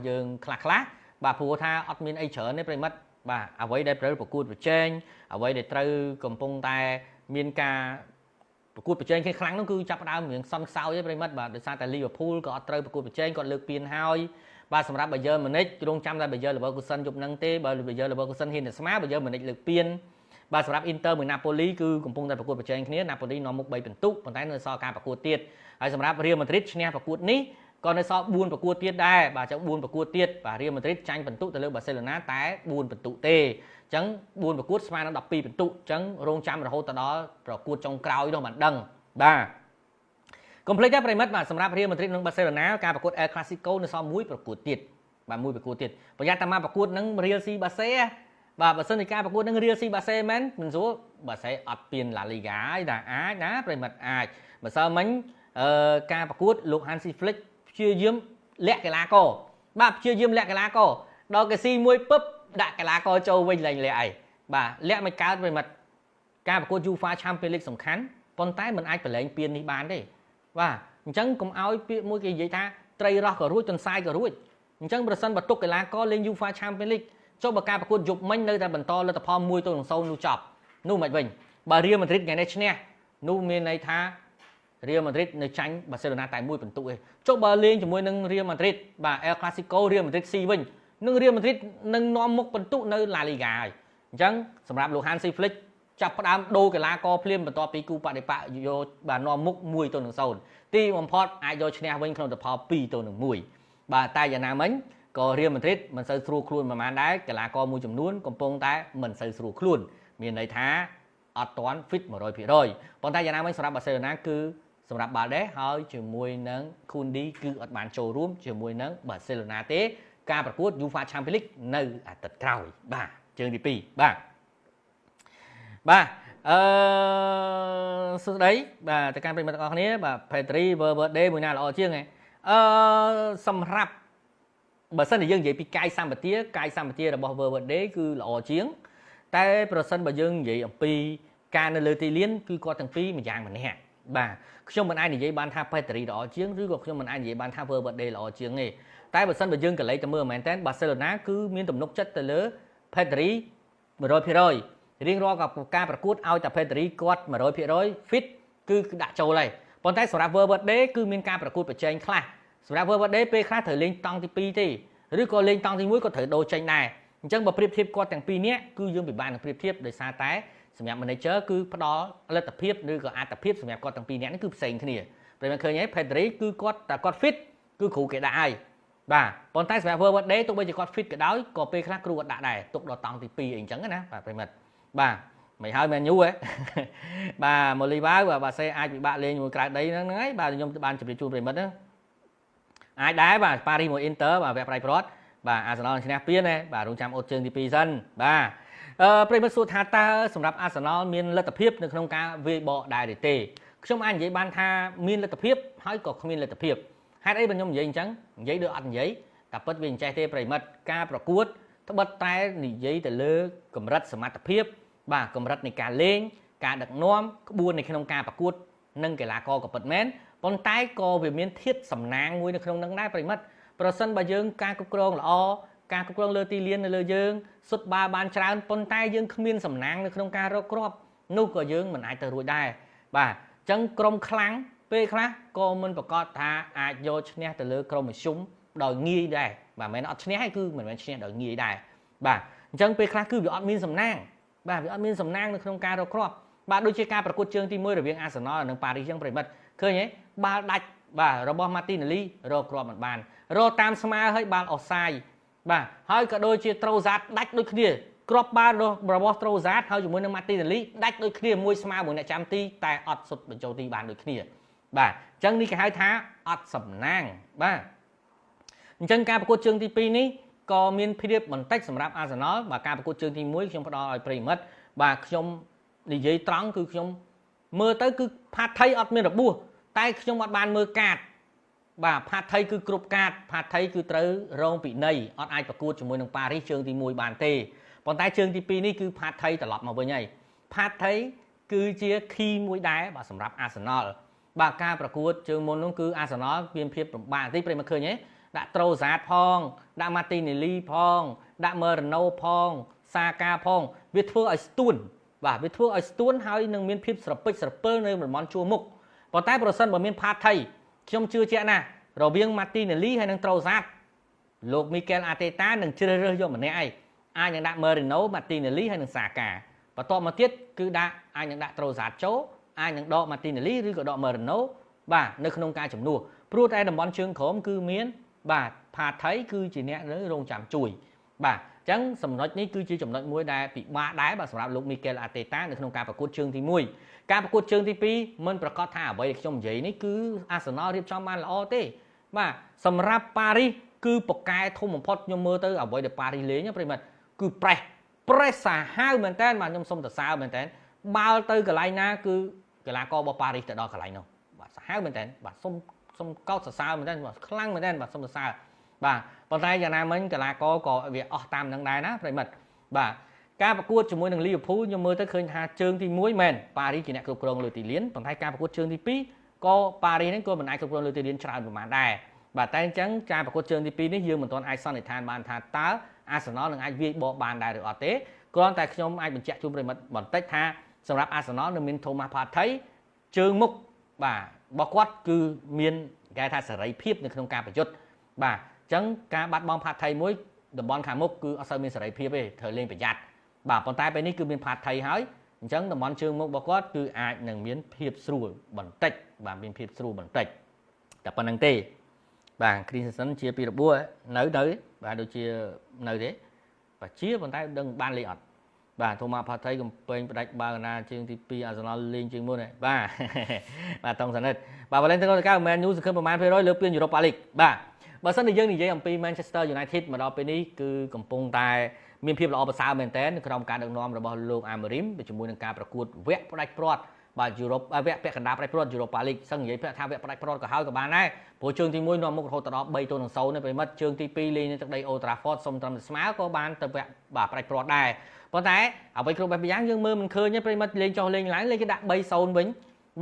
យើងខ្លះខ្លះបាទព្រោះថាអត់មានអីច្រើនទេប្រិមិត្តបាទអ្វីដែលត្រូវប្រកួតប្រជែងអ្វីដែលត្រូវកំពុងតែមានការប្រកួតប្រជែងគ្នាខ្លាំងនោះគឺចាប់ផ្ដើមរៀងសន់ខ្សោយទេប្រិមិត្តបាទដោយសារតែ Liverpool ក៏អត់ត្រូវប្រកួតប្រជែងគាត់លើកពានហើយបាទសម្រាប់ Bayern Munich រងចាំតែ Bayern Leverkusen យប់ហ្នឹងទេបើ Bayern Leverkusen ហ៊ានតែស្មើ Bayern Munich លើកពានបាទសម្រាប់ Inter មួយ Napoli គឺកំពុងតែប្រកួតប្រជែងគ្នា Napoli នាំមុខ3ពិន្ទុប៉ុន្តែនៅសល់ការប្រកួតទៀតហើយសម្រាប់ Real Madrid ឈ្នះប្រកួតនេះក៏នៅសល់4ប្រកួតទៀតដែរបាទចឹង4ប្រកួតទៀតបាទ Real Madrid ចាញ់ពិន្ទុទៅលើ Barcelona តែ4ពិន្ទុទេអញ្ចឹង4ប្រកួតស្មើនឹង12ពិន្ទុអញ្ចឹងរងចាំរហូតទៅដល់ប្រកួតចុងក្រោយនោះបានដឹងបាទកុំភ្លេចដែរប្រិមិត្តបាទសម្រាប់ Real Madrid និង Barcelona ការប្រកួត El Clasico នៅសល់មួយប្រកួតទៀតបាទមួយប្រកួតទៀតប្រយ័ត្នតែមកប្រកួតនឹង Real C Barca បាទបើសិនជាការប្រកួតនឹង Real C Barca មែនមិនស្រួល Barca អត់ពៀន La Liga ហើយតែអាចណាប្រិមិត្តអាចបើសិនមិញអឺការប្រកួតលោក Hansi Flick ព្យាយាមលាក់កីឡាករបាទព្យាយាមលាក់កីឡាករដល់គេស៊ីមួយពឹបដាក់កីឡាករចូលវិញលែងលាក់អីបាទលាក់មិនកើតប្រិមិត្តការប្រកួត UEFA Champions League សំខាន់ប៉ុន្តែมันអាចប្រឡែងពៀននេះបានទេបាទអញ្ចឹងកុំឲ្យពាក្យមួយគេនិយាយថាត្រីរស់ក៏រួចទន្សាយក៏រួចអញ្ចឹងប្រសិនបើទុកកីឡាករលេង UEFA Champions League ចុះបើការប្រកួតយប់មិញនៅតែបន្តលទ្ធផល1-0នោះចប់នោះមិនវិញបើរៀលម៉ាឌ្រីតថ្ងៃនេះឈ្នះនោះមានន័យថារៀលម៉ាឌ្រីតនៅចាញ់បាសេឡូណាតែមួយពិន្ទុឯងចុះបើលេងជាមួយនឹងរៀលម៉ាឌ្រីតបាទអែលក្លាស៊ីកូរៀលម៉ាឌ្រីតស៊ីវិញនឹងរៀលម៉ាឌ្រីតនឹងនាំមុខពិន្ទុនៅឡាលីហ្គាហើយអញ្ចឹងសម្រាប់លោកហានស៊ីហ្វ្លិកចាប់ផ្ដើមដូរកីឡាករភ្លាមបន្ទាប់ពីគូបដិបកយកបាទនាំមុខ1-0ទីបំផុតអាចយកឈ្នះវិញក្នុងលទ្ធផល2-1បាទតែយ៉ាងណាមិញក៏រៀលម៉ាឌ្រីតមិនសូវស្រួលខ្លួនប្រហែលដែរកីឡាករមួយចំនួនកំពុងតែមិនសូវស្រួលខ្លួនមានន័យថាអត់ទាន់ fit 100%ប៉ុន្តែយ៉ាងណាមិញសម្រាប់បាសេឡូណាគឺសម្រាប់បាល់ដេហើយជាមួយនឹងខូនឌីគឺអត់បានចូលរួមជាមួយនឹងបាសេឡូណាទេការប្រកួត UEFA Champions League នៅអាទិត្យក្រោយបាទជើងទី2បាទបាទអឺសួស្តីបាទទៅកាន់ប្រិយមិត្តទាំងអស់គ្នាបាទ Pedri Valverde មួយណាល្អជាងហ៎អឺសម្រាប់បើសិនជាយើងនិយាយពីកាយសម្បទាកាយសម្បទារបស់ Valverde គឺល្អជាង តែប្រសិនបើយើងនិយាយអំពីការនៅលើទីលានគឺគាត់ទាំងពីរម្យ៉ាងម្នាក់បាទខ្ញុំមិនអាចនិយាយបានថា Pedri ល្អជាងឬក៏ខ្ញុំមិនអាចនិយាយបានថា Valverde ល្អជាងទេតែបើសិនបើយើងកលេចទៅមើលមែនតើបាសេឡូណាគឺមានទំនុកចិត្តទៅលើ Pedri 100%រៀងរាល់ការប្រកួតឲ្យតែ Pedri គាត់100% fit គឺដាក់ចូលហើយប៉ុន្តែសម្រាប់ Valverde គឺមានការប្រកួតប្រជែងខ្លះសម្រាប់ Valverde ពេលខ្លះត្រូវលេងតង់ទី2ទេឬក៏លេងតង់ទី1ក៏ត្រូវដូរចេញដែរអញ្ចឹងបើប្រៀបធៀបគាត់ទាំងពីរនាក់គឺយើងពិបាកនឹងប្រៀបធៀបដោយសារតែសម្រាប់ manager គឺផ្ដល់លទ្ធភាពឬក៏អត្ថភាពសម្រាប់គាត់ទាំងពីរនាក់នេះគឺផ្សេងគ្នាព្រោះមិនឃើញទេ Pedri គឺគាត់តែគាត់ fit គឺគ្រូគេដាក់ហើយបាទប៉ុន្តែសម្រាប់ Valverde ទោះបីជាគាត់ fit ក៏ដោយក៏ពេលខ្លះគ្រូគាត់ដាក់ដែរទុកដល់តង់ទី2អីអញ្ចឹងណាបាទប្រិមិត្តបាទមិនហើយមែនយូហ៎បាទម៉ូលីវ៉ាវបាទបាសេអាចពិបាកលេងមួយក្រៅដីហ្នឹងហើយបាទខ្ញុំបានជម្រាបជូនប្រិមិត្តហ្នឹងអាចដែរបាទប៉ារីសមួយអ៊ីនទ័របាទវគ្គប្រៃប្រត់បាទអាសនលឈ្នះពៀនណាបាទរងចាំអូតជើងទី2សិនបាទអឺប្រិមិត្តសួរថាតើសម្រាប់អាសនលមានលទ្ធភាពនៅក្នុងការវាយបកដែរឬទេខ្ញុំអាចនិយាយបានថាមានលទ្ធភាពហើយក៏គ្មានលទ្ធភាពហេតុអីបើខ្ញុំនិយាយអញ្ចឹងនិយាយដូចអត់និយាយតែពិតវាអញ្ចេះទេប្រិមិត្តការប្រកួតត្បិតតែនិយាយទៅលើកម្រិតសមត្ថភាពបាទកម្រិតនៃការលេងការដឹកនាំក្បួននៅក្នុងការប្រកួតនិងកីឡាករក៏ពិតមែនប៉ុន្តែក៏វាមានធាតុសំណាងមួយនៅក្នុងនឹងដែរប្រិមិត្តប្រសិនបើយើងការគ្រប់គ្រងល្អការគ្រប់គ្រងលើទីលាននៅលើយើងសុទ្ធបាល់បានច្រើនប៉ុន្តែយើងគ្មានសំណាងនៅក្នុងការរកគ្រាប់នោះក៏យើងមិនអាចទៅរួចដែរបាទអញ្ចឹងក្រុមខ្លាំងពេលខ្លះក៏មិនប្រកាសថាអាចយកឈ្នះទៅលើក្រុមមធ្យមដោយងាយដែរបាទមិនមែនអត់ឈ្នះទេគឺមិនមែនឈ្នះដោយងាយដែរបាទអញ្ចឹងពេលខ្លះគឺវាអត់មានសំណាងបាទវាអត់មានសំណាងនៅក្នុងការរកគ្រាប់បាទដូចជាការប្រកួតជើងទី1រវាងអាសណលនិងប៉ារីសចឹងប្រិមិត្តឃើញទេបាល់ដាច់បាទរបស់ម៉ាទីណាលីរកគ្រាប់មិនបានរកតាមស្មើហើយបាល់អស់សាយបាទហើយក៏ដូចជាត្រូសាតដាច់ដូចគ្នាគ្រាប់បាល់របស់ត្រូសាតហើយជាមួយនឹងម៉ាទីណាលីដាច់ដូចគ្នាមួយស្មើមួយអ្នកចាំទីតែអត់សុទ្ធបញ្ចូលទីបានដូចគ្នាបាទអញ្ចឹងនេះគេហៅថាអត់សំណាងបាទអញ្ចឹងការប្រកួតជើងទី2នេះក៏មានភាពបន្តិចសម្រាប់អាសណលបាទការប្រកួតជើងទី1ខ្ញុំផ្ដល់ឲ្យប្រិមិត្តបាទខ្ញុំនិយាយត្រង់គឺខ្ញុំមើលទៅគឺផាថៃអត់មានរបួសតែខ្ញុំអត់បានមើលកាតបាទផាថៃគឺគ្រប់កាតផាថៃគឺត្រូវរងពិន័យអត់អាចប្រកួតជាមួយនឹងប៉ារីសជើងទី1បានទេប៉ុន្តែជើងទី2នេះគឺផាថៃត្រឡប់មកវិញហើយផាថៃគឺជា key មួយដែរបាទសម្រាប់អាសណលបាទការប្រកួតជើងមុននោះគឺអាសណលមានភាពលំបាកបន្តិចប្រិមមកឃើញទេ ដាក់ត្រូសាតផងដាក់ម៉ាទីនេលីផងដាក់មើរ៉ាណូផងសាកាផងវាធ្វើឲ្យស្ទួនបាទវាធ្វើឲ្យស្ទួនហើយនឹងមានភាពស្រពេចស្រពិលនៅតំបន់ជួរមុខប៉ុន្តែប្រសិនបើមានផាថៃខ្ញុំជឿជាក់ណាស់រវាងម៉ាទីនេលីហើយនិងត្រូសាតលោកមីកែលអាតេតានឹងជ្រើសរើសយកម្នាក់ឯងអាចនឹងដាក់មើរីណូម៉ាទីនេលីហើយនិងសាកាបន្ទាប់មកទៀតគឺដាក់អាចនឹងដាក់ត្រូសាតចូលអាចនឹងដកម៉ាទីនេលីឬក៏ដកមើរីណូបាទនៅក្នុងការជំនួសព្រោះតែតំបន់ជើងក្រោមគឺមានបាទផាថៃគឺជាអ្នកនៅរងចាំជួយបាទអញ្ចឹងចំណុចនេះគឺជាចំណុចមួយដែលពិបាកដែរបាទសម្រាប់លោកមីកែលអាតេតានៅក្នុងការប្រកួតជើងទី1ការប្រកួតជើងទី2មិនប្រកាសថាអ្វីដែលខ្ញុំនិយាយនេះគឺអាសនលរៀបចំបានល្អទេបាទសម្រាប់ប៉ារីសគឺប៉កែធំបំផុតខ្ញុំមើលទៅអ្វីដែលប៉ារីសលេងប្រិមត្តគឺប្រេះប្រេះសាហាវមែនតើបាទខ្ញុំសុំសរសើរមែនតើបាល់ទៅកន្លែងណាគឺកីឡាកររបស់ប៉ារីសទៅដល់កន្លែងនោះបាទសាហាវមែនតើបាទសុំកោតសរសើរមែនតើបាទខ្លាំងមែនតើបាទសុំសរសើរបាទប៉ុន្តែយ៉ាងណាមិញកីឡាករក៏វាអស់តាមនឹងដែរណាប្រិមិត្តបាទការប្រកួតជាមួយនឹងលីវើពូលខ្ញុំមើលទៅឃើញថាជើងទី1មែនប៉ារីសជាអ្នកគ្រប់គ្រងលើទីលានប៉ុន្តែការប្រកួតជើងទី2ក៏ប៉ារីសហ្នឹងក៏មិនអាចគ្រប់គ្រងលើទីលានច្រើនប្រហែលដែរបាទតែអញ្ចឹងការប្រកួតជើងទី2នេះយើងមិនទាន់អាចសន្និដ្ឋានបានថាតើអាសនលនឹងអាចវាយបកបានដែរឬអត់ទេគ្រាន់តែខ្ញុំអាចបញ្ជាក់ជូនប្រិមិត្តបន្តិចថាសម្រាប់អាសនលនឹងមានថូម៉ាស់ផាថៃជើងមុខបាទរបស់គាត់គឺមានគេថាសេរីភាពនៅក្នុងការប្រយុទ្ធបាទអញ្ចឹងការបាត់បង់ផាថៃមួយតំបន់ខាងមុខគឺអត់សូវមានសេរីភាពទេត្រូវលេងប្រយ័ត្នបាទប៉ុន្តែពេលនេះគឺមានផាថៃហើយអញ្ចឹងតំបន់ជើងមុខរបស់គាត់គឺអាចនឹងមានភាពស្រួលបន្តិចបាទមានភាពស្រួលបន្តិចតែប៉ុណ្្នឹងទេបាទគ្រីសសិនជាពីរបួសនៅបាទដូចជានៅទេបាទជាប៉ុន្តែដឹងបានលេងអត់បាទថូម៉ាផាថៃកំពេញផ្ដាច់បាល់កណាជើងទី2អាសនលលេងជាងមុនបាទបាទតុងសានិតបាទវ៉ាឡេនទីណូកាមែនយូសង្ឃឹមប្រមាណភាគរយលើពានយូរ៉ុបប៉ាលីកបាទបើសិនជាយើងនិយាយអំពី Manchester United មកដល់ពេលនេះគឺកំពុងតែមានភាពល្អប្រសើរមែនទែននៅក្នុងការដឹកនាំរបស់លោកអាម៉ារីមជាមួយនឹងការប្រកួតវគ្គផ្ដាច់ព្រាត់បាទយុរ៉ុបវគ្គពាក់កណ្ដាលផ្ដាច់ព្រាត់យុរ៉ុបប៉ាលីកសឹងនិយាយថាវគ្គផ្ដាច់ព្រាត់ក៏ហើយក៏បានដែរព្រោះជើងទី1នាំមុខរហូតដល់3-0នៅប្រិមិត្តជើងទី2លេងនៅទឹកដីអូត្រាហ្វតសុំត្រឹមតែស្មើក៏បានទៅវគ្គបាទផ្ដាច់ព្រាត់ដែរប៉ុន្តែអ្វីគ្រប់បែបយ៉ាងយើងមើលមិនឃើញទេប្រិមិត្តលេងចុះលេងឡើងលេងគេដាក់3-0វិញ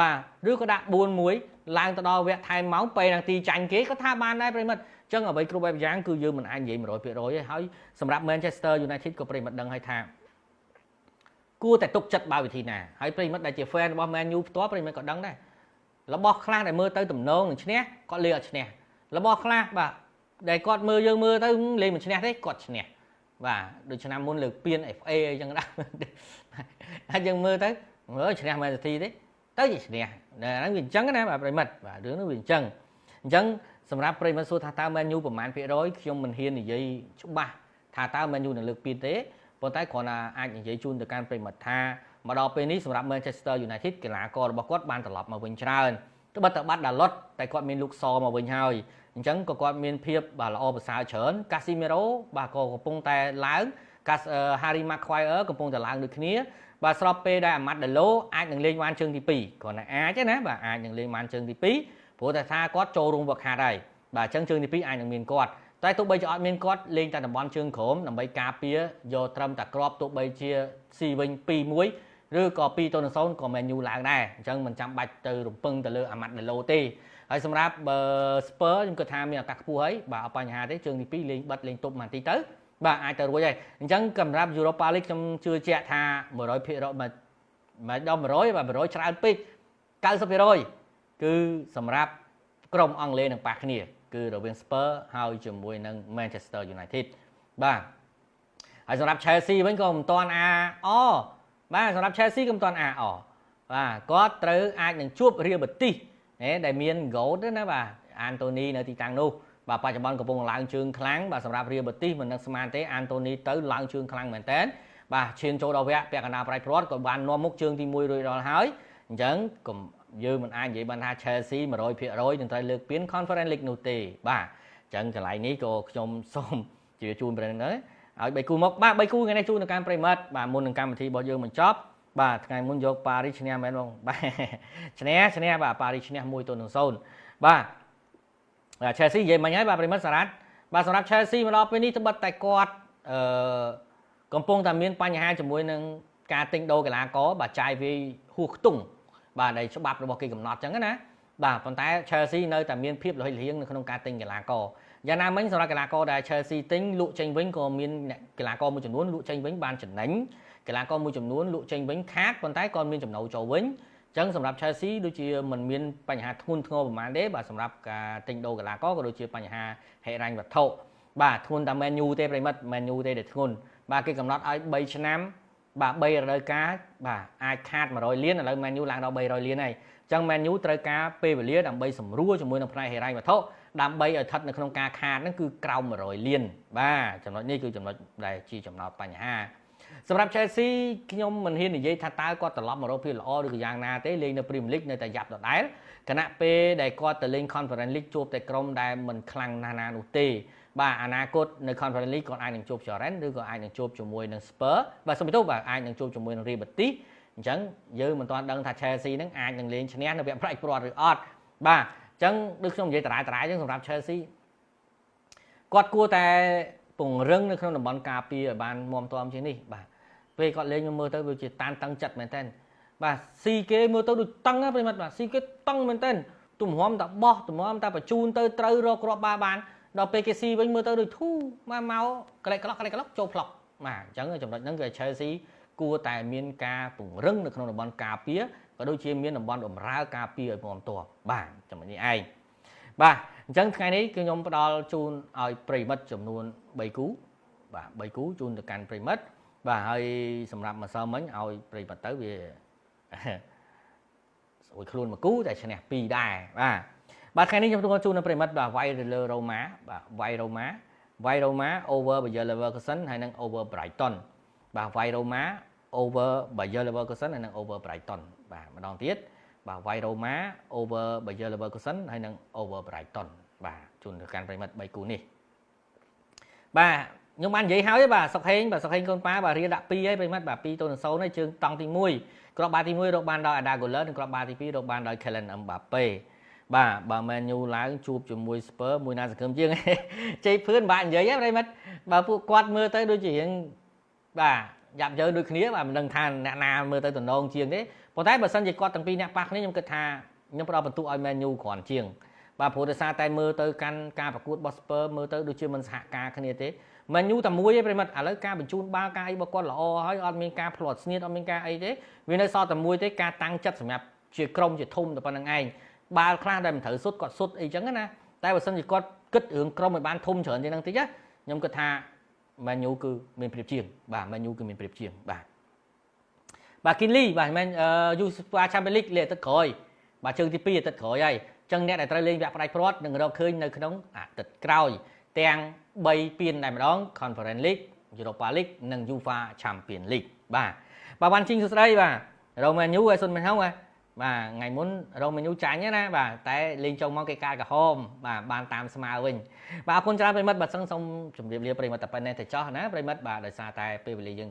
បាទឬក៏ដាក់4-1ឡើងទៅដល់វគ្គថែមម៉ោងពេលនាទីចាញ់គេក៏ថាបានដែរប្រិមិត្តអញ្ចឹងអ្វីគ្រប់បែបយ៉ាងគឺយើងមិនអាចនិយាយ100%ទេហើយសម្រាប់ Manchester United ក៏ប្រិមិត្តដឹងហើយថាគួរតែទុកចិត្តបើវិធីណាហើយប្រិមិត្តដែលជា fan របស់ Man U ផ្ទាល់ប្រិមិត្តក៏ដឹងដែររបស់ខ្លះដែលមើលទៅទំនងនឹងឈ្នះគាត់លេងអត់ឈ្នះរបស់ខ្លះបាទដែលគាត់មើលយើងមើលទៅលេងមិនឈ្នះទេគាត់ឈ្នះបាទដូចឆ្នាំមុនលើកពាន FA អីចឹងដែរហើយយើងមើលទៅមើលឈ្នះ Man City ទេទៅជាឈ្នះហ្នឹងវាអញ្ចឹងណាបាទប្រិមិត្តបាទរឿងហ្នឹងវាអញ្ចឹងអញ្ចឹងសម្រាប់ប្រិមិត្តសួរថាតើ Man U ប្រមាណភាគរយខ្ញុំមិនហ៊ាននិយាយច្បាស់ថាតើ Man U នឹងលើកពានទេប៉ុន្តែគ្រាន់តែអាចនិយាយជូនទៅកាន់ប្រិមិត្តថាមកដល់ពេលនេះសម្រាប់ Manchester United កីឡាកររបស់គាត់បានត្រឡប់មកវិញច្រើនត្បិតតែបាត់ដាឡុតតែគាត់មានលូកសមកវិញហើយអញ្ចឹងក៏គាត់មានភាពបាទល្អប្រសើរច្រើនកាស៊ីមេរ៉ូបាទក៏កំពុងតែឡើងកាស Harry Maguire កំពុងតែឡើងដូចគ្នាបាទស្របពេលដែលអាម៉ាត់ដាឡូអាចនឹងលេងបានជើងទី2គ្រាន់តែអាចទេណាបាទអាចនឹងលេងបានជើងទី2ព្រោះតែថាគាត់ចូលរួមវឹកហាត់ហើយបាទអញ្ចឹងជើងទី2អាចនឹងមានគាត់តែទោះបីជាអត់មានគាត់លេងតែតំបន់ជើងក្រោមដើម្បីការពារយកត្រឹមតែក្របទោះបីជាស៊ីវិញ2-1ឬក៏2-0ក៏ Man U ឡើងដែរអញ្ចឹងមិនចាំបាច់ទៅរំពឹងទៅលើអាម៉ាត់ដាឡូទេហើយសម្រាប់ Spurs ខ្ញុំគិតថាមានឱកាសខ្ពស់ហើយបាទអត់បញ្ហាទេជើងទី2លេងបិទលេងទប់បន្តិចទៅបាទអាចទៅរួចហើយអញ្ចឹងសម្រាប់ Europa League ខ្ញុំជឿជាក់ថា100%មិនដល់100បាទ100ច្រើនពេក90%គឺសម្រាប់ក្រុមអង់គ្លេសនឹងប៉ះគ្នាគឺរវាង Spurs ហើយជាមួយនឹង Manchester United បាទហើយសម្រាប់ Chelsea វិញក៏មិនទាន់អាអបាទសម្រាប់ Chelsea ក៏មិនទាន់អាអបាទគាត់ត្រូវអាចនឹងជួប Real Betis ដែលមាន goal ណាបាទអាន់តូនីនៅទីតាំងនោះបាទបច្ចុប្បន្នកំពុងឡើងជើងខ្លាំងបាទសម្រាប់ Real Betis មិននឹងស្មានទេអាន់តូនីទៅឡើងជើងខ្លាំងមែនតើបាទឈានចូលដល់វគ្គពាក់កណ្ដាលប្រៃព្រាត់ក៏បាននាំមុខជើងទី1រួចរាល់ហើយអញ្ចឹងកុំយើងមិនអាចនិយាយបានថា Chelsea 100%នឹងត្រូវលើកពាន Conference League នោះទេបាទអញ្ចឹងកន្លែងនេះក៏ខ្ញុំសូមជឿជូនប្រិយមិត្តឲ្យ3គូមកបាទ3គូថ្ងៃនេះជូនទៅកាន់ប្រិមិត្តបាទមុននឹងកម្មវិធីរបស់យើងបញ្ចប់បាទថ្ងៃមុនយកប៉ារីសឈ្នះមែនបងបាទឈ្នះឈ្នះបាទប៉ារីសឈ្នះ1-0បាទ Chelsea និយាយមិញហើយបាទប្រិមិត្តសារ៉ាត់បាទសម្រាប់ Chelsea មកដល់ពេលនេះត្បិតតែគាត់អឺកំពុងតែមានបញ្ហាជាមួយនឹងការទិញដូរកីឡាករបាទចាយវាយហួសខ្ទង់បាទដែលច្បាប់របស់គេកំណត់ចឹងណាបាទប៉ុន្តែ Chelsea នៅតែមានភាពលហិចលៀងនៅក្នុងការទិញកីឡាករ យ៉ាងណាមិញសម្រាប់កីឡាករដែល Chelsea ទិញលក់ចេញវិញក៏មានអ្នកកីឡាករមួយចំនួនលក់ចេញវិញបានចំណេញកីឡាករមួយចំនួនលក់ចេញវិញខាតប៉ុន្តែក៏មានចំណូលចូលវិញចឹងសម្រាប់ Chelsea ដូចជាមិនមានបញ្ហាធ្ងន់ធ្ងរប្រហែលទេបាទសម្រាប់ការទិញដូរកីឡាករក៏ដូចជាបញ្ហាហិរញ្ញវត្ថុបាទធ្ងន់តែ Man U ទេប្រិមិត្ត Man U ទេដែលធ្ងន់បាទគេកំណត់ឲ្យ3ឆ្នាំបាទ3រដូវកាលបាទអាចខាត100លានឥឡូវ Man U ឡើងដល់300លានហើយអញ្ចឹង Man U ត្រូវការពេលវេលាដើម្បីសម្រួលជាមួយនឹងផ្នែកហិរញ្ញវត្ថុដើម្បីឲ្យស្ថិតនៅក្នុងការខាតហ្នឹងគឺក្រោម100លានបាទចំណុចនេះគឺចំណុចដែលជាចំណោទបញ្ហាសម្រាប់ Chelsea ខ្ញុំមិនហ៊ាននិយាយថាតើគាត់ត្រឡប់មករកភាពល្អឬក៏យ៉ាងណាទេលេងនៅ Premier League នៅតែយ៉ាប់ដដែលខណៈពេលដែលគាត់ទៅលេង Conference League ជួបតែក្រុមដែលមិនខ្លាំងណាស់ណានោះទេបាទអនាគតនៅ Conference League គាត់អាចនឹងជួប Jordan ឬក៏អាចនឹងជួបជាមួយនឹង Spurs បាទសូមបន្ទោសបាទអាចនឹងជួបជាមួយនឹង Real Betis អញ្ចឹងយើងមិនទាន់ដឹងថា Chelsea នឹងអាចនឹងលេងឈ្នះនៅវគ្គផ្ដាច់ព្រាត់ឬអត់បាទអញ្ចឹងដូចខ្ញុំនិយាយតរ៉ាយតរ៉ាយអញ្ចឹងសម្រាប់ Chelsea គាត់គួរតែពង្រឹងនៅក្នុងតំបន់ការពារឲ្យបានមាំទាំជាងនេះបាទពេលគាត់លេងខ្ញុំមើលទៅវាជាតានតឹងចិត្តមែនតើបាទស៊ីគេមើលទៅដូចតឹងណាប្រិមត្តបាទស៊ីគេតឹងមែនតើទំហំតែបោះទំហំតែបញ្ជូនទៅត្រូវរកគ្រាប់បាល់បានដល់ពេលគេស៊ីវិញមើលទៅដូចធូមកមកក្លែកក្លុកក្លែកក្លុកចូលផ្លុកបាទអញ្ចឹងចំណុចហ្នឹងគឺ Chelsea គួរតែមានការពង្រឹងនៅក្នុងតំបន់ការពារក៏ដូចជាមានតំបន់បម្រើការពារឲ្យមាំទាំបាទចំណុចនេះឯងបាទអញ្ចឹងថ្ងៃនេះគឺខ្ញុំផ្ដល់ជូនឲ្យប្រិមិត្តចំនួន3គូបាទ3គូជូនទៅកាន់ប្រិមិត្តបាទហើយសម្រាប់ម្សិលមិញឲ្យប្រិមិត្តទៅវាស្រួយខ្លួនមួយគូតែឈ្នះ2ដែរបាទបាទថ្ងៃនេះខ្ញុំទទួលជូននៅប្រិមិត្តបាទវាយទៅលើរ៉ូម៉ាបាទវាយរ៉ូម៉ាវាយរ៉ូម៉ា over Bayer Leverkusen ហើយនិង over Brighton បាទវាយរ៉ូម៉ា over Bayer Leverkusen ហើយនិង over Brighton បាទម្ដងទៀតបាទវាយរ៉ូម៉ា over Bayer Leverkusen ហើយនិង over Brighton បាទជូនទៅកាន់ប្រិមិត្ត3គូនេះបាទខ្ញុំបាននិយាយហើយបាទសុកហេងបាទសុកហេងកូនប៉ាបាទរៀលដាក់2ហើយប្រិមិត្តបាទ2ទល់នឹង0ហើយជើងតង់ទី1គ្រាប់បាល់ទី1រកបានដោយ Arda Güler និងគ្រាប់បាល់ទី2រកបានដោយ Kylian Mbappe បាទបើ Man U ឡើងជួបជាមួយ Spurs មួយណាសង្ឃឹមជាងជ័យភឿនបាទនិយាយហ្នឹងប្រិមិត្តបើពួកគាត់មើលទៅដូចជារៀងបាទយ៉ាប់យើងដូចគ្នាបាទមិនដឹងថាអ្នកណាមើលទៅតំណងជាងទេប៉ុន្តែបើសិនជាគាត់ទាំងពីរអ្នកប៉ះគ្នាខ្ញុំគិតថាខ្ញុំផ្ដល់បន្ទុកឲ្យ Man U គ្រាន់ជាងបាទព្រោះដោយសារតែមើលទៅកាន់ការប្រកួតរបស់ Spurs មើលទៅដូចជាមិនសហការគ្នាទេ Man U តែមួយទេប្រិមិត្តឥឡូវការបញ្ជូនបាល់ការអីរបស់គាត់ល្អហើយអត់មានការផ្លាត់ស្នៀតអត់មានការអីទេវានៅសល់តែមួយទេការតាំងចិត្តសម្រាប់ជាក្រុមជាធំតែប៉ុណ្្នឹងឯងបាល់ខ្លះដែលមិនត្រូវសុទ្ធគាត់សុទ្ធអីចឹងណាតែបើសិនជាគាត់គិតរឿងក្រុមឲ្យបានធំច្រើនជាងហ្នឹងតិចណាខ្ញុំគិតថា Man U គឺមានប្រៀបជាងបាទ Man U គឺមានប្រៀបជាងបាទបាទគីនលីបាទមែន UEFA Champions League លេខអាទិត្យក្រោយបាទជើងទី2អាទិត្យក្រោយហើយអញ្ចឹងអ្នកដែលត្រូវលេងវគ្គផ្ដាច់ព្រាត់នឹងរកឃើញនៅក្នុងអាទិត្យក្រោយទាំង3ពានតែម្ដង Conference League Europa League និង UEFA Champions League បាទបាទវ៉ាន់ជីងសួស្តីបាទរ៉ូមែនយូឲ្យសុនមិនហងបាទថ្ងៃមុនរ៉ូមែនយូចាញ់ណាបាទតែលេងចុងមកគេកាយក្រហមបាទបានតាមស្មើវិញបាទអរគុណច្រើនប្រិមិត្តបាទសឹងសូមជម្រាបលាប្រិមិត្តតែប៉ុណ្ណេះទៅចោះណាប្រិមិត្តបាទដោយសារតែពេលវេលាយើង